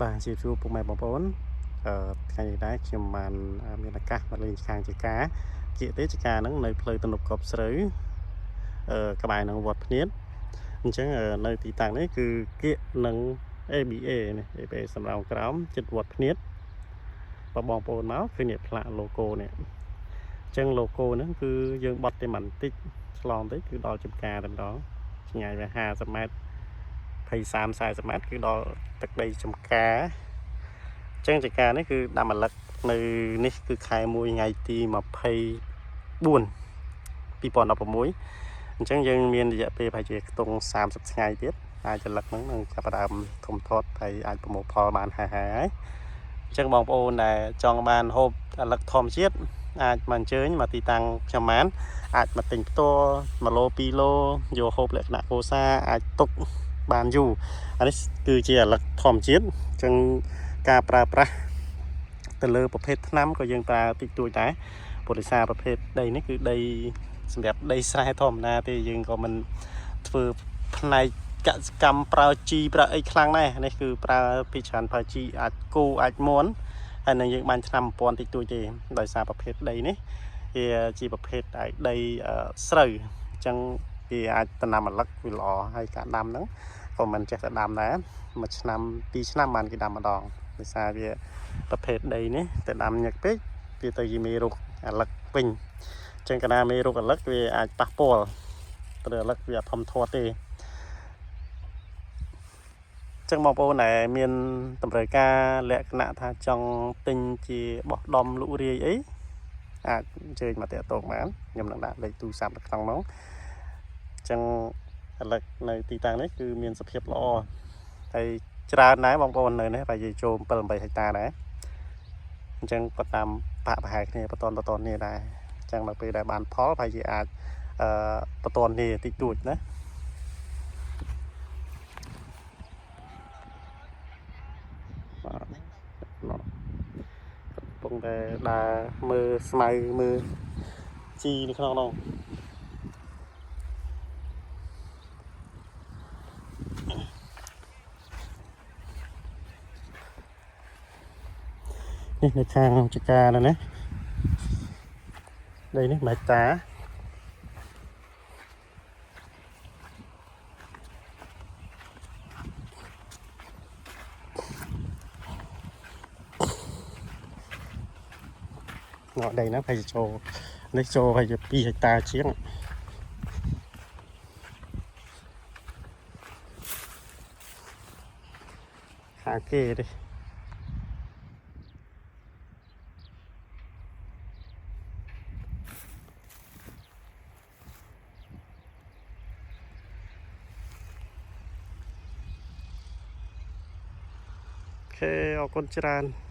បាទជម្រាបសួរពុកម៉ែបងប្អូនអឺថ្ងៃនេះដែរខ្ញុំបានមានឱកាសមកលេងខាងចការគៀកទេចការហ្នឹងនៅផ្លូវទំនប់កប់ស្រូវក្បែរនឹងវត្តភ្នៀតអញ្ចឹងនៅទីតាំងនេះគឺគៀកនឹង ABA នេះ ABA សម្រោងក្រោមចិត្តវត្តភ្នៀតបើបងប្អូនមកគឺនេះផ្លាក logo នេះអញ្ចឹង logo ហ្នឹងគឺយើងបត់តែបន្តិចឆ្លងតិចគឺដល់ចំការតែម្ដងឆ្ងាយវា50ម៉ែត្រ20 30 40ម៉ែត្រគឺដល់ទឹកដីចំការអញ្ចឹងចំការនេះគឺដាំឪឡឹកនៅនេះគឺខែ1ថ្ងៃទី24 2016អញ្ចឹងយើងមានរយៈពេលប្រហែលជាខ្ទង់30ថ្ងៃទៀតអាចឪឡឹកហ្នឹងនឹងចាប់ផ្ដើមធំធាត់ហើយអាចប្រមូលផលបានហើយហើយអញ្ចឹងបងប្អូនដែលចង់បានហូបឪឡឹកធម្មជាតិអាចមកអញ្ជើញមកទីតាំងខ្ញុំបានអាចមកទិញផ្ទាល់1ឡូ2ឡូយកហូបលក្ខណៈគ្រួសារអាចទុកបានយូរអានេះគឺជាឪឡឹកធម្មជាតិអញ្ចឹងការប្រើប្រាស់ទៅលើប្រភេទថ្នាំក៏យើងប្រើតិចតួចដែរពុទ្ធិសាប្រភេទដីនេះគឺដីសម្រាប់ដីស្រែធម្មតាទេយើងក៏មិនធ្វើផ្នែកកសិកម្មប្រើជីប្រើអីខ្លាំងដែរនេះគឺប្រើពីច្រើនប្រើជីអាចគោអាចមន់ហើយនឹងយើងបានឆ្នាំ1000តិចតួចទេដោយសារប្រភេទដីនេះវាជាប្រភេទដីស្រូវអញ្ចឹងវាអាចដំណាំឪឡឹកវាល្អហើយការដាំហ្នឹងក៏មិនចេះតែដាំដែរមួយឆ្នាំពីរឆ្នាំបានគេដាំម្ដងដោយសារវាប្រភេទដីនេះទៅដាំញឹកពេកវាទៅជាមេរោគឪឡឹកវិញអញ្ចឹងកាលណាមេរោគឪឡឹកវាអាចប៉ះពាល់ទៅលើឪឡឹកវាអត់ធំធាត់ទេអញ្ចឹងបងប្អូនដែលមានតម្រូវការលក្ខណៈថាចង់ទិញជាបោះដុំលក់រាយអីអាចអញ្ជើញមកតាក់ទងបានខ្ញុំនឹងដាក់លេខទូរស័ព្ទនៅក្នុងនោះអញ្ចឹងឪឡឹកនៅទីតាំងនេះគឺមានសភាពល្អហើយច្រើនដែរបងប្អូននៅនេះប្រហែលជាចូល7 8ហិកតាដែរអញ្ចឹងក៏តាមបាក់ប្រហែលគ្នាបន្តបន្តនេះដែរអញ្ចឹងដល់ពេលដែលបានផលប្រហែលជាអាចអឺបន្តនេះតិចតួចណាបាទកំពុងតែដើរមើលស្មៅមើលជីនៅក្នុងនោះនេះនៅខាងចការនោះណាដីនេះ1ហិកតា ងក់ដីហ្នឹងប្រហែលជាចូលនេះចូលប្រហែលជា2ហិកតាជាងខាងគេទេ OK អរគុណច្រើន។